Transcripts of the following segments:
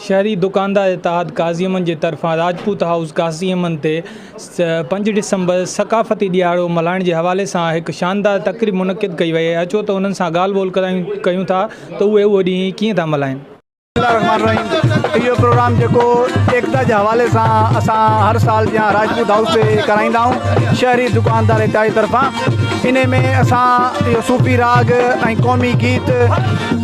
شهري دڪاندار اتحاد قاضي احمد جي طرفان راجپوت هائوس قاضي احمد تي پنج ڊسمبر ثقافتي ڏهاڙو ملهائڻ جي حوالي سان هڪ شاندار تقريب منعقد ڪئي وئي اچو ته انهن سان ڳالهه ٻولهه ڪرايون ڪيون ٿا ته اهي اهو ڏينهن ڪيئن ٿا ملهائين. بسم الله الرحمن الرحيم اهو پروگرام جيڪو ايڪتا جي حوالي سان اسان هر سال جيان راجپوت هائوس تي ڪرائيندا آهيون شهري دڪاندار اتحاد جي طرفان انهي ۾ اسان اهو صوفي راڳ ۽ قومي گيت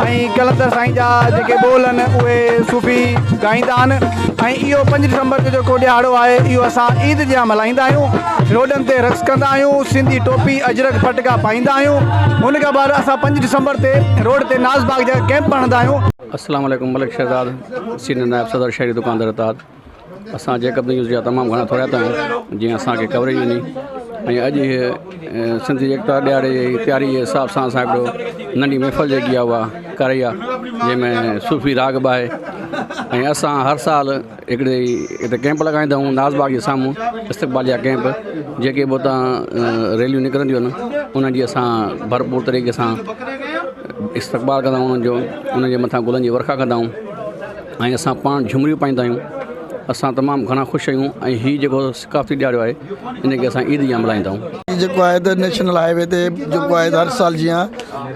۽ قلندر سائين جا جيڪي ٻول آهن اهي صوفي ڳائيندا آهن ۽ اهو پنج ڊسمبر جو جيڪو ڏهاڙو آهي اهو اسان عيد جيان ملهائيندا آهيون روڊن تي رقص ڪندا آهيون سنڌي ٽوپي اجرڪ پٽڪا پائيندا آهيون ان کان بعد اسان پنج ڊسمبر تي روڊ تي ناز باغ جا ڪئمپ هڻندا آهيون. السلام عليڪم ملڪ شهزاد سينئر نائب صدر شهري دڪاندار اتحاد اسان جيڪب نيوز جا تمام گهڻا ٿورائتا آهيون جنهن اسان کي ڪوريج ڏني ۽ اڄ هي سنڌ جي ايڪتا ڏهاڙي جي تياري جي حساب سان اسان هڪڙو ننڍي محفل جيڪي آهي اها ڪرائي آهي جنهن ۾ صوفي راڳ به آهي ۽ اسان هر سال هڪڙي هتي ڪئمپ لڳائيندا آهيون ناز باغ جي سامهون استقباليه ڪئمپ جيڪي به اتان ريليون نڪرنديون آهن انهن جي اسان ڀرپور طريقي سان استقبال ڪندا آهيون انهن جو انهن جي مٿان گلن جي ورکا ڪندا آهيون ۽ اسان پاڻ جهمريون پائيندا آهيون اسان تمام گهڻا خوش آهيون ۽ هي جيڪو ثقافتي ڏهاڙو آهي ان کي اسان عيد جيان ملهائيندا آهيون. هي جيڪو آهي ته نيشنل هاء وي تي جيڪو آهي ته هر سال جيان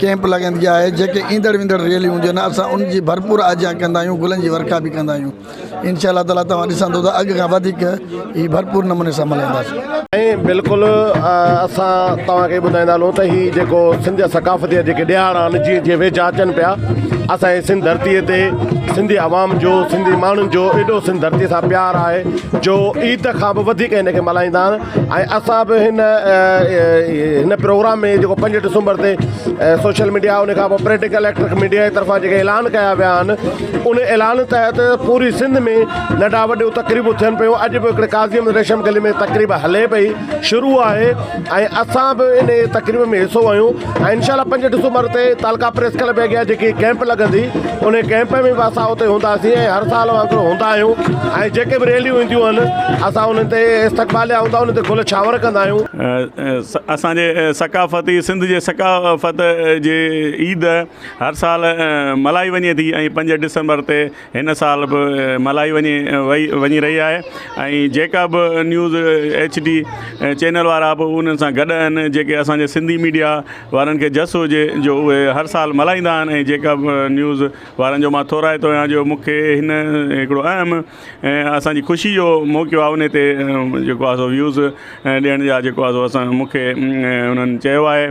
ڪئمپ لڳندي آهي جيڪي ايندڙ ويندڙ ريليون هونديون آهن اسان ان جي ڀرپور آجيان ڪندا آهيون گلن جي ورکا به ڪندا آهيون انشاء الله تعالي توهان ڏسندو ته اڳ کان وڌيڪ هي ڀرپور نموني سان ملهائينداسين. ۽ بلڪل اسان توهان کي ٻڌائيندا هلون ته هي جيڪو سنڌ جا ثقافتي جا جيڪي ڏهاڙا آهن جيئن جيئن ويجها اچن پيا اسان جي سنڌ ڌرتي تي سنڌي عوام جو سنڌي ماڻهن جو ايڏو سنڌ ڌرتي سان پيار آهي جو عيد کان به وڌيڪ هن کي ملهائيندا آهن ۽ اسان به هن هن پروگرام ۾ جيڪو پنج ڊسمبر تي سوشل ميڊيا ان کان پوء پرنٽنگ اليڪٽرڪ ميڊيا جي طرفان جيڪي اعلان ڪيا ويا آهن ان اعلان تحت پوري سنڌ ۾ ننڍا وڏيون تقريبون ٿين پيون اڄ به هڪڙي قاضي احمد ريشم گلي ۾ تقريب هلي پئي شروع آهي ۽ اسان به ان تقريب ۾ حصو آهيون ۽ انشاء الله پنج ڊسمبر تي تعلقه پريس ڪلب اڳيان جيڪي ڪئمپ لڳندي ان ڪئمپ ۾ به اسان اتي هونداسين ۽ هر سال وانگر هوندا آهيون ۽ جيڪي به ريليون اينديون آهن اسان انهن تي استقباليا هوندا انهن تي گل ڇانور ڪندا آهيون. اسان جي ثقافتي سنڌ جي ثقافت جي عيد هر سال ملهائي وڃي ٿي ۽ پنج ڊسمبر تي هن سال به ملهائي وڃي وئي وڃي رهي آهي ۽ جيڪا به نيوز ايڇ ڊي چينل وارا به انهن سان گڏ آهن جيڪي اسانجي سنڌي ميڊيا وارن کي جس هجي جو اهي هر سال ملهائيندا آهن ۽ جيڪا به نيوز وارن جو مان ٿورائتو آهيان جو مونکي هن هڪڙو اهم اسانجي خوشي جو موقعو آهي ان تي جيڪو آهي سو ويوز ڏيڻ جا جيڪو آهي سو اسان مونکي انهن چيو آهي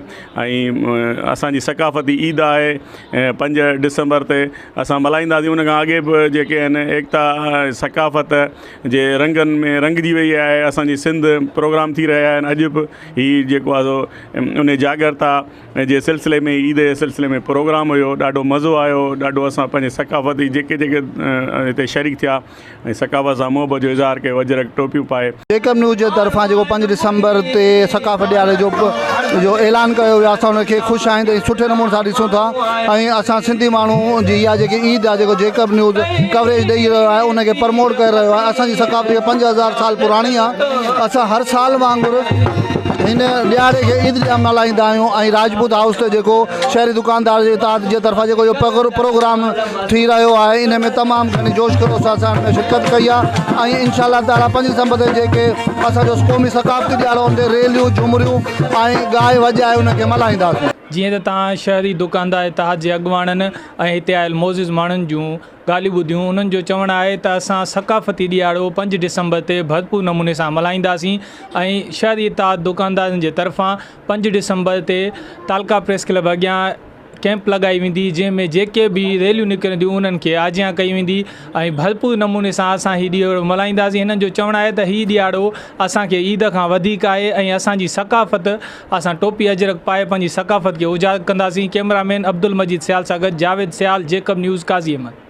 ۽ اسانجي ثقافتي عيد آهي پنج ڊسمبر تي اسان ملهائينداسين ان کان اڳي به جيڪي آهن ايڪتا ثقافت جي رنگن ۾ رنگجي وئي آهي اسانجي سنڌ پروگرام ٿي رهيا آهن اڄ به هي جيڪو آهي سو ان جاڳرتا جي سلسلي ۾ عيد جي سلسلي ۾ پروگرام هيو ڏاڍو مزو آيو ڏاڍو اسان پنهنجي ثقافتي جيڪي جيڪي هتي شريڪ ٿيا ۽ ثقافت سان محبت جو اظهار ڪيو اجرڪ ٽوپيون پائي. جيڪب نيوز جي طرفان جيڪو پنج ڊسمبر تي ثقافت ڏهاڙي جو جو اعلان ڪيو ويو اسان ان کي خوش آئند ۽ سٺي نموني سان ڏسون ٿا ۽ اسان سنڌي ماڻهو جي اها جيڪي عيد آهي جيڪو جيڪب نيوز ڪوريج ڏئي رهيو آهي ان کي پرموٽ ڪري رهيو آهي اسان جي ثقافت جيڪا 5000 سال پراڻي آهي اسان هر سال وانگر هن ڏهاڙي کي عيد جا ملهائيندا آهيون ۽ راجپوت هائوس تي جيڪو شهري دڪاندار جي اتحاد جي طرفان جيڪو اهو پروگرام ٿي رهيو آهي ان ۾ تمام گهڻي جوش خروش سان اسان ان ۾ شرڪت ڪئي آهي ۽ انشاء الله تعالي پنج ڊسمبر تي جيڪي اسان جو قومي ثقافتي ڏهاڙو ان تي ريليون جهمريون ۽ ڳائي وڄائي ان کي ملهائينداسين. جيئن ته توهان شهري دڪاندار اتحاد جي اڳواڻن ۽ هتي آيل معزز ماڻهن جون ڳالهيون ٻڌيون انهن جو چوڻ آهي ته اسان ثقافتي ڏهاڙو پنج ڊسمبر تي ڀرپور نموني سان ملهائينداسين ۽ شهري اتحاد دڪاندارن جي طرفان پنج ڊسمبر تي تعلقه پريس ڪلب اڳيان ڪئمپ لڳائي ويندي جنهن ۾ جيڪي به ريليون نڪرنديون انهن کي آجيان ڪئي ويندي ۽ ڀرپور نموني سان اسان هي ڏيهاڙو ملهائينداسين هنن جو چوڻ آهي ته هي ڏيهاڙو اسان کي عيد کان وڌيڪ آهي ۽ اسان جي ثقافت اسان ٽوپي اجرڪ پائي پنهنجي ثقافت کي اجاگر ڪنداسين ڪئميرا مين عبدالمجيد سيال سان گڏ جاويد سيال جيڪب نيوز قاضي احمد.